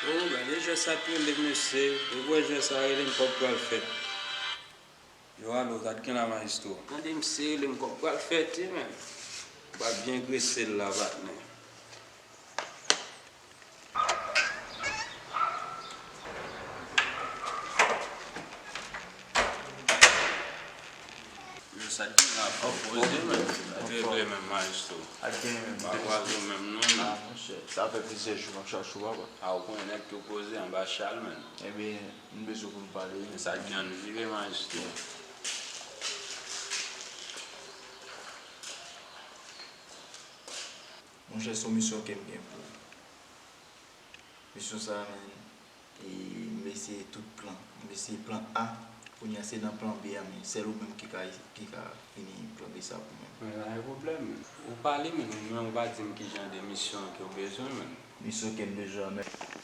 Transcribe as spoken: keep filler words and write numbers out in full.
Oh, gade jan sa t rele m mesye. Ou wè jan sa rele m kòb pral fèt. Yo, alo, sa t gen la, maestro? Tande m serye, m kòb pral fèt, wi, men. M pral byen grese l la, patnè. Yo, sa t gen la, fò poze, men. Sa t regle menm, maestro. Sa t gen menm. Pa kwaze w menm, non, men. Ah, monchè, sa fè plizyè jou m ap chache w, papa. Ah, ou konnen nèg tou poze anba chal, men. Ebyen, m bezwen pou n pale, wi. Men sa k gen, ann vire, maestro. Monchè, se yon misyon ke m gen pou ou. Misyon sa a, men, e, m eseye tout plan. M eseye plan A, kounye a se nan plan B a, men sèl ou menm ki ka, ki ka fini plan B sa pou mwen. Men pa gen pwoblèm, men. Ou pale, men, men ou pa di m ki jan de misyon ke w bezwen, men. Misyon ke m bezwen an, men.